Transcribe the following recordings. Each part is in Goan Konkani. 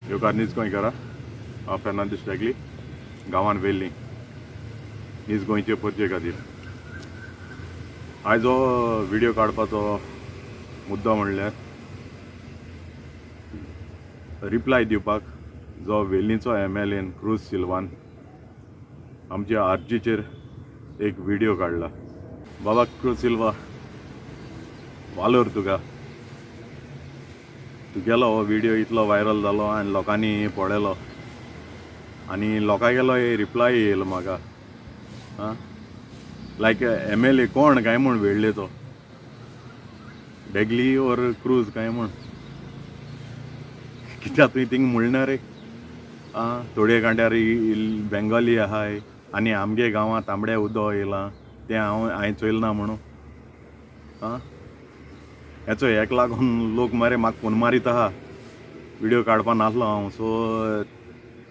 येवकार नीज गोंयकारा, हांव फेर्नांदीस वेगली गांवान वेल्ली नीज गोंयचे परजे खातीर आयज हो व्हिडियो काडपाचो मुद्दो म्हणल्यार रिप्लाय दिवपाक जो वेल्लीचो MLA cruise सिल्वान आमच्या आरजीचेर एक व्हिडियो काडला. बाबा क्रूज सिल्वा, वालोर तुका, तुगेलो हो व्हिडियो इतलो व्हायरल जालो आनी लोकांनी पळयलो आनी लोकांगेलो रिप्लाय येयलो म्हाका. आं लायक MLA कोण काय म्हूण वेळ्ळेचो, डेगली ओर क्रूज काय म्हूण, कित्याक तुवें थिंग म्हणना रे? आं तोडये कांड्यार बेंगोली आहाय आनी आमगे गांवांत तांबडे उदक येयलां तें हांव हांवें चोयलें ना म्हणून. आं हेचो हेक लागून लोक मरे म्हाका फोन मारीत आहा, व्हिडियो काडपा नासलो हांव, सो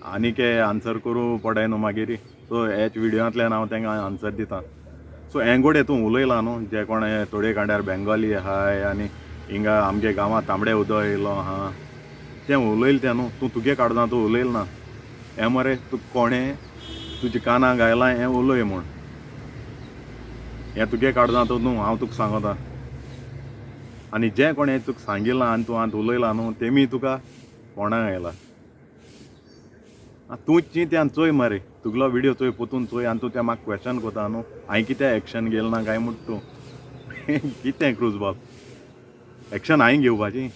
आनीक आन्सर करूं पडाय न्हू मागीर, सो हेच व्हिडियोंतल्यान हांव तांकां आन्सर दिता. सो हें तूं उलयलां न्हू, जे कोण तोडये कांड्यार बेंगोली आहाय आनी हिंगा आमगे गांवांत तांबडे उदक येयलो आहा तें उलयलें तें न्हू, तूं तुगे काडना तूं उलयलें ना. हें मरे तुका कोणें तुज्या कानाक घायलां हें उलय म्हूण, हें तुगे काडना तूं न्हू, हांव तुका सांगता. आनी जें कोणें तुका सांगिलां आनी तूं आतां उलयलां न्हू तेमी तुका कोणाक आयला. तूं चिंत आनी चोय मरे, तुगलो व्हिडियो चोय पोतून चोय आनी तूं तें म्हाका क्वेशन कोता न्हू, हांवें कितें एक्शन घेयलें ना काय म्हूण तूं कितें क्रूज बाब, एक्शन हांवें घेवपाची,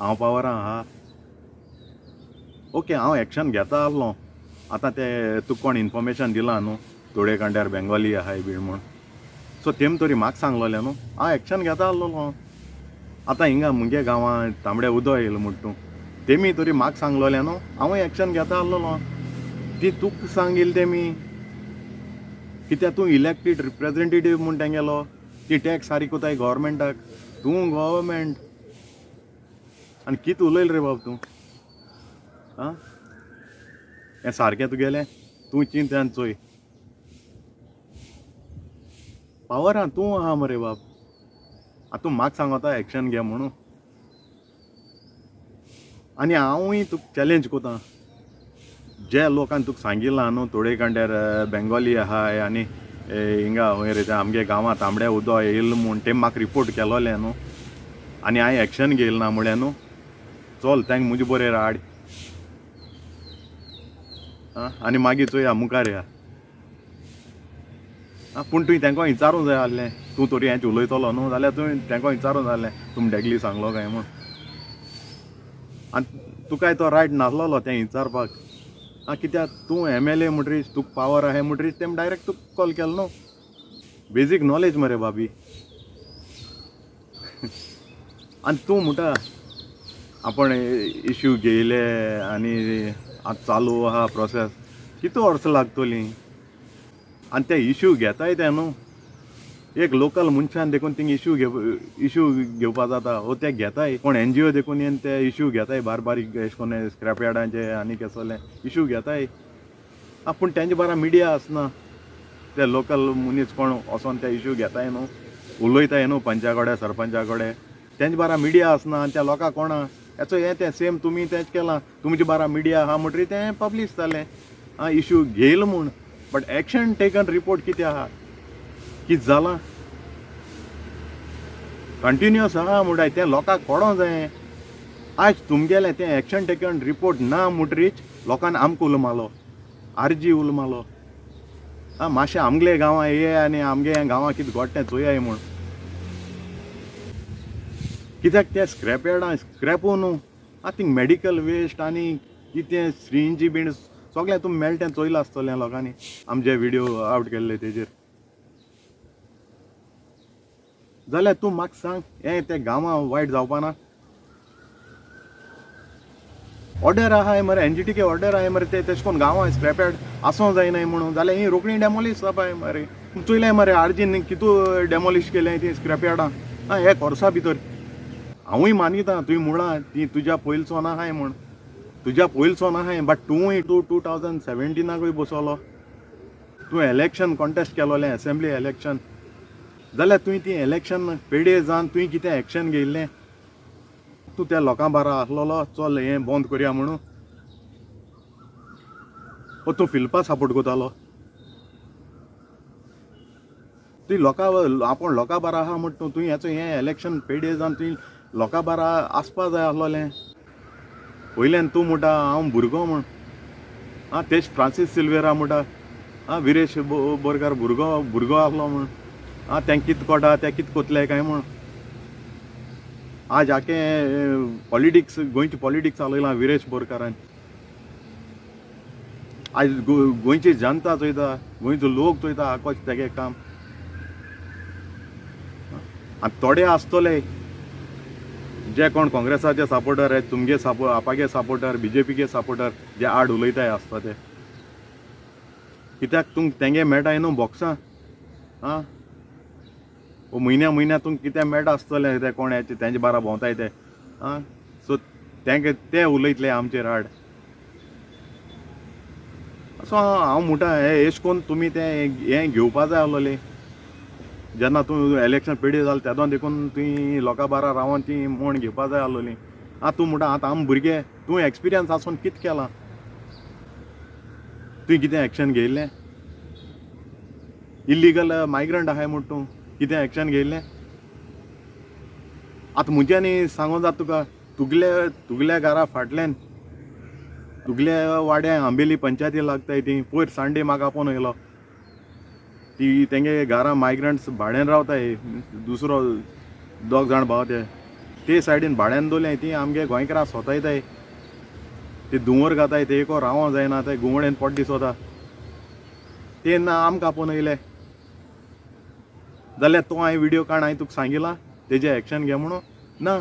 हांव पावरां आहा. ओके हांव एक्शन घेता आहलो, आतां तें तुका कोण इन्फॉर्मेशन दिलां न्हू तोडये कांड्यार बेंगोली आहाय बीन म्हूण, सो तेम तरी म्हाका सांगलोलें न्हू, हांव एक्शन घेता आहलोलो. हांव आतां हिंगा मुगे गांवांत तांबडे उदक येयलां म्हूण तूं तेमी तरी म्हाका सांगलोलें न्हू, हांवूय एक्शन घेता आहलोलो. ती तुका सांगिल्ली तेमी, कित्याक तूं इलेक्टेड रिप्रेजेंटेटीव म्हूण तेंगेलो, ती टॅक्स सारकी कोताय गव्हर्मेंटाक, तूं गव्हर्मेंट आनी कितें उलयलें रे बाब तूं? आं हें सारकें तुगेलें, तूं चिंत आनी चोय, पावरां तूं आहा मरे बाब, आतां तूं म्हाका सांगता एक्शन घे म्हणून. आनी हांवूय तुका चॅलेंज कोता, जे लोकान तुका सांगिलां न्हू तोडये कांड्यार बेंगोली आहाय आनी हिंगा खंय रे तें आमगे गांवांत तांबडे उदक येयलां म्हूण तें म्हाका रिपोर्ट केलोलें न्हू आनी हांवें एक्शन घेयलें ना म्हळ्यार न्हू, चल तांकां म्हजे बरें हाड आनी मागीर चोया मुखार या. पूण तुवें तांकां विचारूंक जाय आहलें, तूं तरी हेंच उलयतलो न्हू जाल्यार तुवें तांकां विचारूंक जाय आहलें तुमी डेगली सांगलो काय म्हूण, आनी तुकाय तो रायट नासलोलो तें विचारपाक. आं कित्याक तूं MLA म्हणटरीच तुका पावर आहाय म्हणटरीच तेम डायरेक्ट तुका कॉल केलो न्हू, बेजीक नॉलेज मरे भाभी. आनी तूं म्हणटा आपण इश्यू घेयले आनी आतां चालू आहा प्रोसेस, कितू वर्सां लागतलीं? आनी ते इश्यू घेताय ते न्हू, एक लोकल मनशान देखून थिंग इश्यू इश्यू घेवपा जाता, वो ते घेताय कोण NGO देखून येवन ते इश्यू घेताय, बारीक बारीक एशें कोन्न स्क्रॅप यार्डांचे आनी केसोले इश्यू घेताय. आं पूण तेंचे बारा मिडिया आसना, ते लोकल मनीस कोण वचोन ते इश्यू घेताय न्हू, उलयताय न्हू पंचा कडेन सरपंचा कडेन, तेंचे बारा मिडिया आसना आनी त्या लोकांक कोणा हेचो हें तें सेम तुमी तेंच केलां, तुमचे बारा मिडिया आहा म्हणटरीर तें पब्लीश जालें, आं इश्यू घेयलो म्हूण, बट एक्शन टेकन रिपोर्ट कितें आहा, कितें जालां कंटिन्युअस आहा म्हणटाय तें लोकांक कोडों जाय. आयज तुमगेलें तें एक्शन टेकन रिपोर्ट ना म्हणटरीच लोकांनी आमकां उलो मारलो, आरजी उलो मारलो, आं मातशें आमगेले गांवां ये आनी आमगे गांवां कितें घोडटा तें चोयाय म्हूण. कित्याक ते स्क्रॅप यार्डां स्क्रॅपू न्हू, आं थिंग मेडिकल वेस्ट आनी कितें सिरिंजी बीन सगळें तुमी मेळटा तें चोयलां आसतलें लोकांनी आमचे व्हिडियो आवट केल्ले तेजेर. जाल्यार तूं म्हाका सांग हें तें गांवां वायट जावपा ना? ऑर्डर आहाय मरे, NGTK order आहाय मरे, ते तेश कोन्न गांवां स्क्रॅप यार्ड आसूं जायनाय म्हणून, जाल्यार ही रोखडी डेमोलिश जावपाय मरे. चोयलें मरे आरजीन कितू डेमोलिश केलें ती स्क्रॅप यार्डां, आं एक वर्सा भितर. हांवूय मानिता तुवें म्हळां ती तुज्या पयलचो आहाय म्हूण, तुज्या पयलचो आहाय, बट तूंय तूं 2017 बसलो, तूं इलेक्शन कॉन्टेस्ट केलोलें एसेंब्ली इलेक्शन, जाल्यार तुवें ती इलेक्शन पेडे जावन तुवें कितें एक्शन घेयल्लें? तूं त्या लोकां बारा आसलेलो चल हें बंद करया म्हणून, ओ तूं फिल्पा सपोर्ट करतालो. तुवें लोकां आपूण लोकां बारा आहा म्हण तूं तुवें हेचो हें इलेक्शन पेडे जावन तुवें लोकां बारा आसपा जाय आसलोलें. वयल्यान तूं म्हणटा हांव भुरगो म्हूण, आं तेच फ्रांसीस सिल्वेरा म्हणटा, आं विरेश बोरकार भुरगो भुरगो आसलो म्हूण, आं तें कित कोटा तें कित कोतले काय म्हूण. आज आखे पॉलिटिक्स गोंयची पॉलिटिक्स चालयलां विरेश बोरकारान. आज गोंयची जनता चोयता, गोंयचो लोक चोयता कशें तेगे काम. आनी थोडे आसतले जे कोण काँग्रेसाचे सपोर्टर हे, तुमगे आपागे सपोर्टर, बीजेपीगे सपोर्टर जे आड उलयताय आसता ते, कित्याक तुमकां तेंगे मेळटाय न्हू बॉक्सां. आं ओ म्हयन्या म्हयन्या तुमकां कितें मेळटा आसतलें ते कोण तेंचे बारा भोंवताय ते. आं सो तेंगे ते उलयतले आमचेर आड. सो हांव म्हणटा हें एश कोन्न तुमी तें हें घेवपा जाय आसलोलें जेन्ना तूं इलेक्शन पेडे जालें तेदोन देखून तुवें लोकां बारा रावन ती मोण घेवपा जाय आसलोली. आं तूं म्हणटा आतां आम भुरगे, तूं एक्सपिरियन्स आसून कितें केलां, तुवें कितें एक्शन घेयल्लें? इल्लीगल मायग्रंट आहाय म्हूण तूं कितें एक्शन घेयल्लें? आतां म्हज्यांनी सांगूं जाता तुका, तुगले तुगल्या घरा फाटल्यान तुगल्या वाड्या आंबेली पंचायती लागताय ती, पयर संडे म्हाका आपोवन येयलो ती तेंगे घरा मायग्रंट्स भाड्यान रावताय, दुसरो दोग जाण भाव ते ते सायडीन भाड्यान दवरले ती आमगे गोंयकारां सोतायताय, ते धुंवर घाताय, ते एको रावों जायना, ते घुंवडेन पोट दिसता ते ना आमकां आपोवन येयले. जाल्यार तो हांवें व्हिडियो काड हांवें तुका सांगिलां तेजें एक्शन घे म्हणून ना.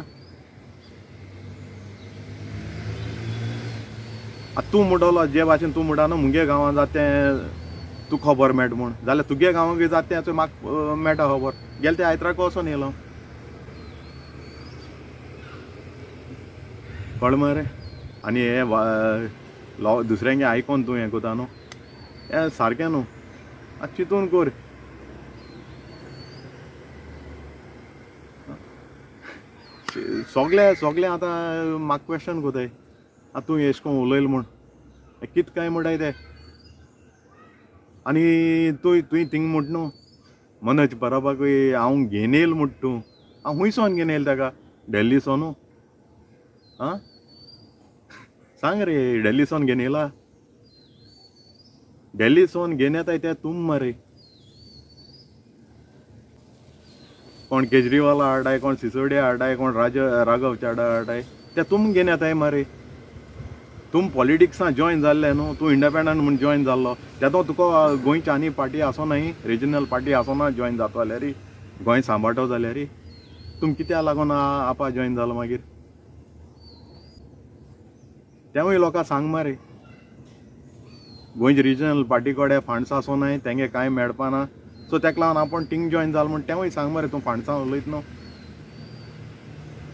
आतां तूं म्हणटलो जे भाशेन तूं म्हणटा न्हू मुगे गांवांत जाता तें तुका खबर मेळटा म्हूण, जाल्यार तुगे गांवांक जाता तें म्हाका मेळटा खबर. गेले ते आयतराक वचोन येयलो कळ्ळें मरे. आनी हे दुसऱ्यांगे आयकोन तूं हें कोता न्हू, हें सारकें न्हू. आतां चिंतून कर. सगळे सगळे आतां म्हाका क्वेश्चन कोताय, आतां तूं एश कोन उलयल म्हूण कित काय म्हणटाय ते. आनी तूं तुवें थिंग म्हूट न्हू मनोज परबाकूय हांव घेवन येयल म्हूट तूं, हांव खुंयसोन घेवन येयल ताका? दिल्ली सोनू? आं सांग रे, दिल्ली सोन घेवन येयला? दिल्ली सोन घेवन येताय ते तूं मरे. कोण केजरीवाला हाडाय, कोण सिसोडिया हाडाय, कोण राघव चाडा हाडाय, ते तुम घेवन येताय मरे. तुम पॉलिटिक्सां जॉयन जाल्ले न्हू, तूं इंडिपेंडंट म्हूण जॉयन जाल्लो तेदो तुका गोंयची आनी पार्टी आसोनाय, रिजनल पार्टी आसोना जॉयन जातो जाल्यार, गोंय सांबाळटो जाल्यार तुम कित्याक लागून आपा जॉयन जालो मागीर? तेवूय लोकांक सांग मरे, गोंयची रिजनल पार्टी कडेन फंड्स आसोनाय, तेंगे कांय मेळपाना, सो तेका लागून आपूण थिंग जॉयन जालो म्हूण तेवूय सांग मरे. तूं फंड्सां उलयत न्हू,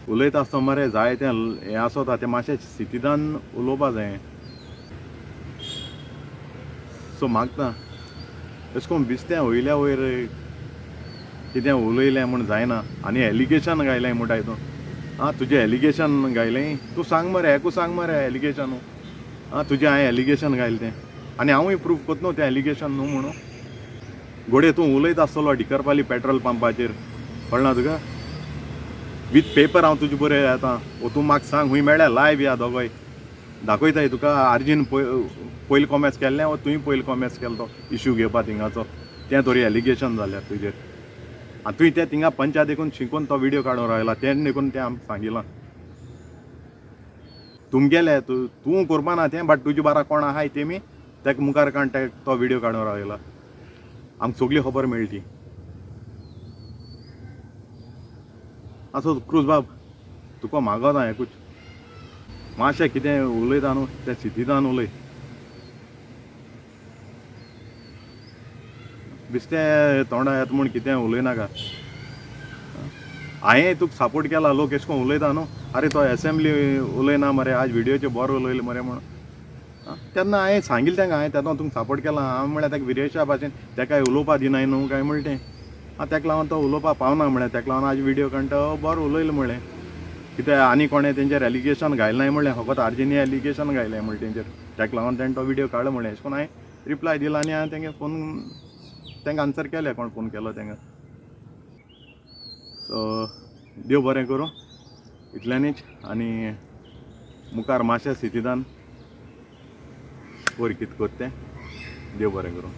उलयता आसतना मरे जाय तें हें आसता तें मातशें सितिदान उलोवपा जाय. सो मागता अशें करून बिस्तें वयल्या वयर कितें उलयलें म्हूण जायना. आनी एलिगेशन घायलें म्हणटाय तूं, आं तुजें एलिगेशन घायलें, तूं सांग मरे, हेकू सांग मरे एलिगेशन. आं तुजें हांवें एलिगेशन घायलें तें, आनी हांवूय प्रूफ कोत न्हू तें एलिगेशन न्हू म्हणून. घोडये तूं उलयता आसतलो डिकरपाली पेट्रोल पंपाचेर, कळना तुका? वीथ पेपर हांव तुजे बरें येता, ओ तूं म्हाका सांग खूंय मेळ्ळ्या लायव या दोगोय दाखयताय तुका. आर्जीन पयलीं कॉमेस केल्लें वो तुवें पयलीं कॉमेस केलो तो इश्यू घेवपा थिंगाचो, तें तरी एलिगेशन जाल्यार तुजेर. आनी तुवें तें थिंगा पंचायत देखून शिकून तो व्हिडियो काडून रावला, तें देखून तें आमकां सांगिलां. तुमगेले तूं करपा ना तें, बट तुजे बारा कोण आहाय तेमी तेका मुखार काड तो व्हिडियो काडून रावला, आमकां सगळी खबर मेळटी. आसो क्रूज बाब तुका मागोता हें कुछ मातशें कितें उलयता न्हू तें सितिदान उलय, बिस्तें तोंडा येता म्हूण कितें उलयनाका. हांवें तुका सपोर्ट केला, लोक एशें कोन्न उलयता न्हू, आरे तो एसेंब्ली उलयना मरे, आज व्हिडियोचेर बरो उलयलो मरे म्हूण. तेन्ना हांवें सांगिल्लें तांकां, हांवें तेदों तुमकां सपोर्ट केला. हांवें म्हळ्यार ताका विरेशा भाशेन तेकाय उलोवपा दिनाय न्हू काय म्हणलें तें. आं तेका लागून तो उलोवपा पावना म्हळें, तेका लागून आज व्हिडियो काडटा बरो उलयलो म्हळें. कित्याक आनी कोणें तेंचेर एलिगेशन घायलें म्हणलें, फकत आरजीनी एलिगेशन घायलें म्हणलें तेंचेर, ताका लागून तेणें तो विडियो काडलो म्हणलें. अशें करून हांवें रिप्लाय दिला आनी हांवें तेंगे फोन तेंका आन्सर केलें, कोण फोन केलो तेंका. सो देव बरें करूं इतल्यानीच, आनी मुखार मातशें सिटीदान पोर कितें कोत्ता तें, देव बरें करूं.